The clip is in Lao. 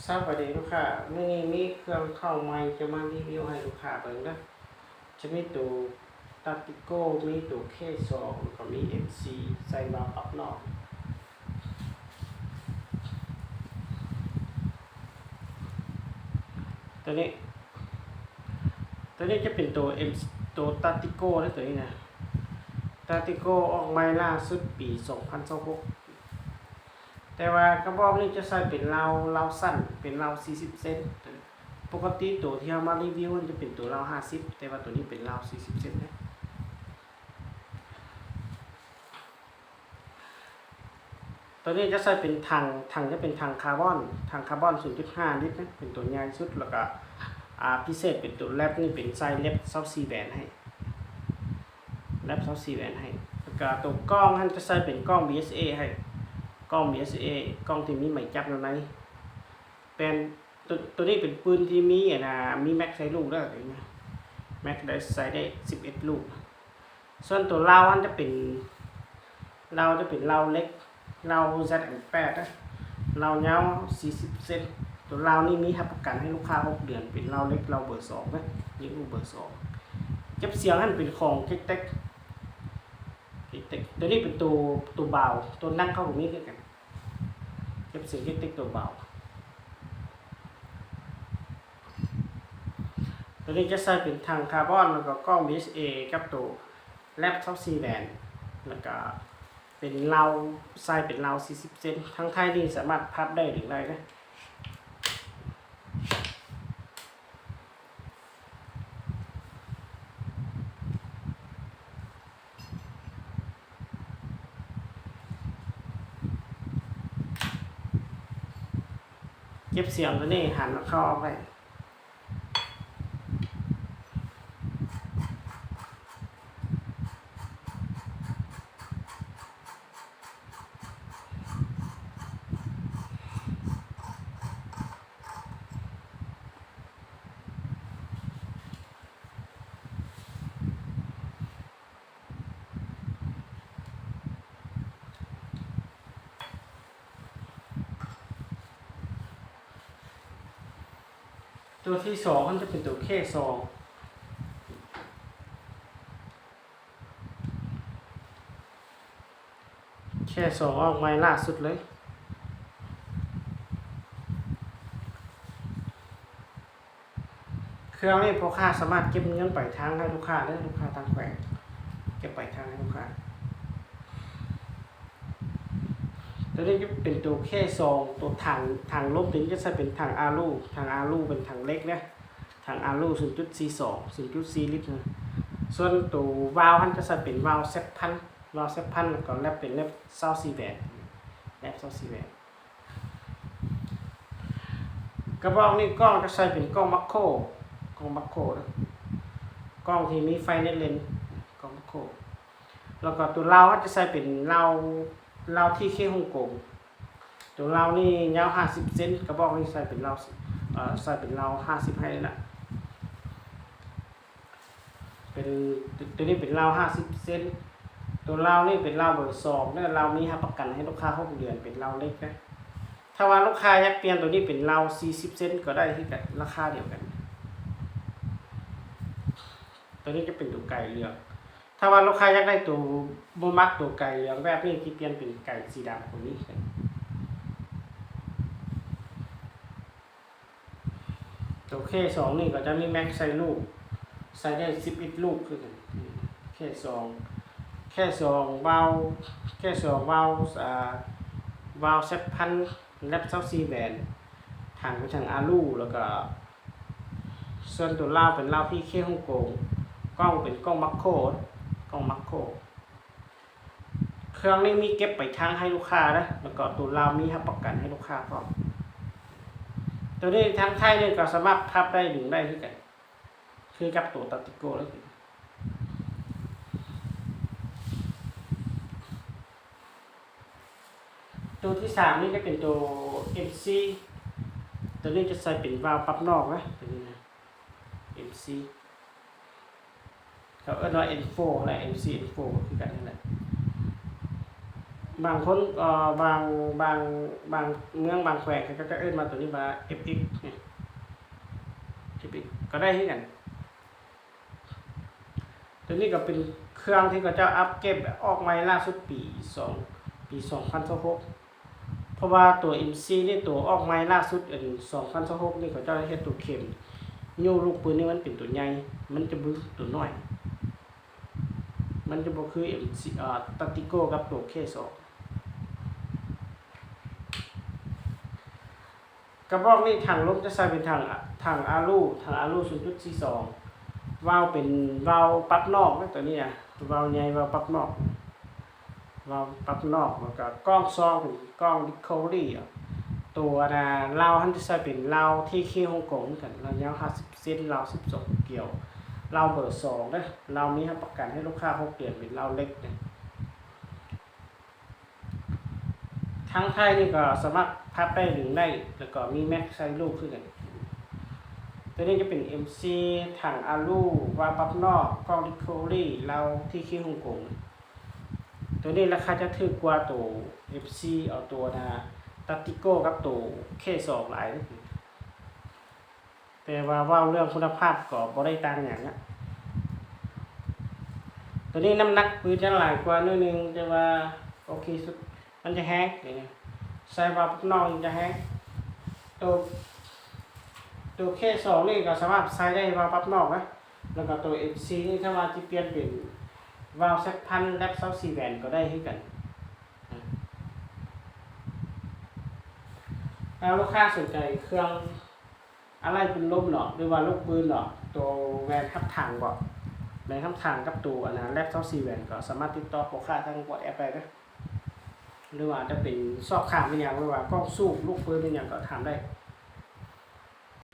ສະບາຍດີລູກຄ້າ, ມື້ນີ້ມີເຄື່ອງເຂົ້າໃໝ່ຈະມາຣີວິວໃຫ້ລູກຄ້າເບິ່ງເດີ. ຈະມີໂຕຕາຕິໂກ, ມີໂຕເຄສອງ ແລ້ວກໍມີເອັມຊີ ໃສ່ວາວປັບນອກ. ໂຕນີ້ ໂຕນີ້ຈະເປັນໂຕເອັມ ໂຕຕາຕິໂກເດີ ໂຕນີ້ນະ. ຕາຕິໂກອອກໃໝ່ລ່າສຸດປີສອງພັນຊາວຫົກ. ແຕ່ວ່າກະບອກນີ້ຈະໃສ່ເປັນລາວ ລາວສັ້ນ ເປັນລາວສີ່ສິບເຊັນ. ປົກກະຕິໂຕທີ່ເຮົາມາຣີວິວມັນຈະເປັນໂຕລາວຫ້າສິບ, ແຕ່ວ່າໂຕນີ້ເປັນລາວສີ່ສິບເຊັນເດ້. ໂຕນີ້ຈະໃສ່ເປັນຖັງ, ຖັງຈະເປັນຖັງຄາບອນ, ຖັງຄາບອນສູນຈຸດຫ້າລິດນະ, ເປັນໂຕໃຫຍ່ສຸດ. ແລ້ວກະ ອາ ພິເສດເປັນໂຕແລັບນີ້ ເປັນໃສ່ແລັບຊາວສີ່ແຫວນໃຫ້. ແລັບຊາວສີ່ແຫວນໃຫ້. ແລ້ວກະໂຕກ້ອງຫັ້ນຈະໃສ່ເປັນກ້ອງບີເອັສເອໃຫ້, ກ້ອງບີເອັສເອ, ກ້ອງທີ່ມີໄມ້ຈັບຢູ່ໃນ. ແມ່ນ ໂຕ ໂຕນີ້ເປັນປືນທີ່ມີ ອັນນາ ມີແມັກໃສ່ລູກເດີ, ເຫັນໄໝ? ແມັກໄດ້ໃສ່ໄດ້ສິບເອັດລູກ. ສ່ວນໂຕລາວຫັ້ນຈະເປັນ ລາວຈະເປັນລາວເຫຼັກ, ລາວແຊັດເອັມແປດນະ, ລາວຍາວສີ່ສິບເຊັນ. ໂຕລາວນີ້ມີຮັບປະກັນໃຫ້ລູກຄ້າຫົກເດືອນ, ເປັນລາວເຫຼັກ, ລາວເບີສອງນະ, ຍິງລູກເບີສອງ. ເກັບສຽງຫັ້ນເປັນຂອງເຈັກເຕັກ, ເຈັກເຕັກ. ໂຕນີ້ເປັນໂຕ ໂຕບາວ, ໂຕນັກເຂົາກໍມີຄືກັນ. ເກັບສຽງເຈັກເຕັກໂຕເບົາ. ໂຕນີ້ຈະໃສ່ເປັນຖັງຄາບອນ ແລ້ວກໍກ້ອງບີເອັສເອ ກັບໂຕແລັບຊາວສີ່ແຫວນ ແລ້ວກະເປັນລາວ ໃສ່ເປັນລາວສີ່ສິບເຊັນ. ທາງໄທນີ້ສາມາດພັບໄດ້ ດຶງໄດ້ເດ້. ເກັບສຽງໂຕນີ້ຫັນເຂົ້າອອກໄດ້. ໂຕທີສອງມັນຈະເປັນໂຕເຄສອງ. ເຄສອງອອກໃໝ່ລ່າສຸດເລີຍ. ເຄື່ອງນີ້ພໍ່ຄ້າສາມາດເກັບເງິນປາຍທາງໃຫ້ລູກຄ້າເດີ, ລູກຄ້າຕ່າງແຂວງ ເກັບປາຍທາງໃຫ້ລູກຄ້າ. ໂຕນີ້ຈະເປັນໂຕເຄສອງ, ໂຕຖັງ ຖັງລົມໂຕນີ້ຈະໃສ່ເປັນຖັງອາລູ, ຖັງອາລູເປັນຖັງເຫຼັກເດີ, ຖັງອາລູສູນຈຸດສີ່ສອງ ສູນຈຸດສີ່ລິດນະ. ສ່ວນໂຕວາວຫັ້ນຈະໃສ່ເປັນວາວແຊັດພັນ, ວາວແຊັດພັນ ແລ້ວກໍແລັບເປັນແລັບຊາວສີ່ແຫວນ, ແລັບຊາວສີ່ແຫວນ. ກະບອກນີ້ກ້ອງຈະໃສ່ເປັນກ້ອງມາໂຄ, ກ້ອງມາໂຄເດີ, ກ້ອງທີ່ມີໄຟໃນເລນ, ກ້ອງມາໂຄ. ແລ້ວກໍໂຕລາວເຮົາຈະໃສ່ເປັນລາວ ລາວທີເຄຮົງກົງ. ໂຕລາວນີ້ຍາວຫ້າສິບເຊັນ, ກະບອກນີ້ໃສ່ເປັນລາວ ເອີ ໃສ່ເປັນລາວຫ້າສິບໃຫ້ລະ. ເປັນ ໂຕນີ້ເປັນລາວຫ້າສິບເຊັນ. ໂຕລາວນີ້ເປັນລາວເບີສອງເດີ, ລາວມີຮັບປະກັນໃຫ້ລູກຄ້າຫົກເດືອນ, ເປັນລາວເຫຼັກເດີ. ຖ້າວ່າລູກຄ້າຢາກປ່ຽນໂຕນີ້ເປັນລາວສີ່ສິບເຊັນກໍໄດ້ຄືກັນ, ລາຄາດຽວກັນ. ໂຕນີ້ຈະເປັນໂຕໄກ່ເຫຼືອງ. ຖ້າວ່າລູກຄ້າຢາກໄດ້ໂຕ ບໍ່ມັກໂຕໄກ່ເຫຼືອງແບບນີ້ ຊິປ່ຽນເປັນໄກ່ສີດຳໂຕນີ້. ໂຕເຄສອງນີ້ກໍຈະມີແມັກໃສ່ລູກ, ໃສ່ໄດ້ສິບເອັດລູກຄືກັນ. ເຄສອງ ເຄສອງ ວາວ ເຄສອງ ວາວ ອາ ວາວແຊັດພັນ ແລັບຊາວສີ່ແຫວນ, ຖັງເປັນຖັງອາລູ, ແລ້ວກໍສ່ວນໂຕລາວເປັນລາວພີເຄຮົງກົງ, ກ້ອງເປັນກ້ອງມາໂຄ, ກ້ອງມາໂຄ. ເຄື່ອງນີ້ມີເກັບປາຍທາງໃຫ້ລູກຄ້າເດີ, ແລ້ວກໍໂຕລາວມີຮັບປະກັນໃຫ້ລູກຄ້າພ້ອມ. ໂຕນີ້ທາງໄທນີ້ກໍສາມາດພັບໄດ້ ດຶງໄດ້ຄືກັນ, ຄືກັບໂຕຕາຕິໂກເລີຍ. ໂຕທີສາມນີ້ຈະເປັນໂຕເອັມຊີ, ໂຕນີ້ຈະໃສ່ເປັນວາວປັບນອກນະ, ໂຕນີ້ນະ ເອັມຊີ. ເຂົາເອີ້ນວ່າເອັນໂຟນະ, ເອັມຊີເອັນໂຟນ ຄືກັນນັ້ນແຫຼະ. ບາງຄົນ ເອີ ບາງ ບາງ ບາງເມືອງ ບາງແຂວງ ເຂົາເຈົ້າຈະເອີ້ນວ່າໂຕນີ້ວ່າ ເອັຟເອັກ ເອັຟເອັກ ກໍໄດ້ຄືກັນ. ໂຕນີ້ກໍເປັນເຄື່ອງທີ່ເຂົາເຈົ້າອັບເກຣດອອກໃໝ່ລ່າສຸດປີສອງ ປີສອງພັນຊາວຫົກ ເພາະວ່າໂຕເອັມຊີນີ້ ໂຕອອກໃໝ່ລ່າສຸດ ອັນ ສອງພັນຊາວຫົກນີ້ ເຂົາເຈົ້າເຮັດໂຕເຂັມຍູ້ລູກປືນນີ້ ມັນເປັນໂຕໃຫຍ່ ມັນຈະບໍ່ຄືໂຕນ້ອຍ ມັນຈະບໍ່ຄືເອັມຊີ ເອີ ຕາຕິໂກ້ກັບໂຕເຄສອງ. ກະບອກນີ້ຖັງລົມຈະໃສ່ເປັນຖັງ ຖັງອາລູ ຖັງອາລູສູນຈຸດສີ່ສອງ ວາວເປັນວາວປັບນອກເນາະ ໂຕນີ້ນະ ວາວໃຫຍ່ ວາວປັບນອກ ວາວປັບນອກ ແລ້ວກະກ້ອງຊອງເປັນກ້ອງ Discovery ເນາະ. ໂຕອັນນາ ລາວຫັ້ນຈະໃສ່ເປັນລາວທີເຄຮົງກົງຄືກັນ ລາວຍາວຫ້າສິບເຊັນ ລາວສິບສອງກຽວ ລາວເບີສອງເດີ ລາວມີຮັບປະກັນໃຫ້ລູກຄ້າຫົກເດືອນ ເປັນລາວເຫຼັກເດີ. ທາງໄທນີ້ກໍສາມາດພັບໄດ້ ດຶງໄດ້ ແລ້ວກໍມີແມັກໃສ່ລູກຄືກັນ. ໂຕນີ້ຈະເປັນເອັມຊີ ຖັງອາລູ ວາວປັບນອກ ກ້ອງ Discovery ລາວທີເຄຮົງກົງ. ໂຕນີ້ລາຄາຈະຖືກກວ່າໂຕເອັມຊີ ເອົາໂຕນາ ຕາຕິໂກ້ກັບໂຕເຄສອງຫຼາຍ. ແຕ່ວ່າເວົ້າເລື່ອງຄຸນນະພາບກໍບໍ່ໄດ້ຕ່າງຫຍັງນະ. ໂຕນີ້ນ້ຳໜັກປືນຈະຫຼາຍກວ່າໜ້ອຍໜຶ່ງ ແຕ່ວ່າໂອເຄສຸດ ມັນຈະແຮງ ໃສ່ວາວປັບນອກຈະແຮງ. ໂຕ ໂຕເຄສອງນີ້ກໍສາມາດໃສ່ໄດ້ວາວປັບນອກນະ ແລ້ວກໍໂຕເອັມຊີນີ້ ຖ້າວ່າຈະປ່ຽນເປັນວາວແຊັກພັນ ແລັບຊາວສີ່ແຫວນກໍໄດ້ຄືກັນ. ຖ້າລູກຄ້າສົນໃຈເຄື່ອງ ອາໄຫຼ່ປືນລົມເນາະ ຫຼືວ່າລູກປືນເນາະ ໂຕແຫວນຮັບຖັງເບາະ ແຫວນຮັບຖັງກັບໂຕອັນນາ ແລັບຊາວສີ່ແຫວນ ກໍສາມາດຕິດຕໍ່ພໍ່ຄ້າທາງ WhatsApp ໄດ້ເດີ ຫຼືວ່າຈະເປັນຊອກຖາມອີ່ຫຍັງ ຫຼືວ່າກ້ອງສູບ ລູກປືນອີ່ຫຍັງກໍຖາມໄດ້.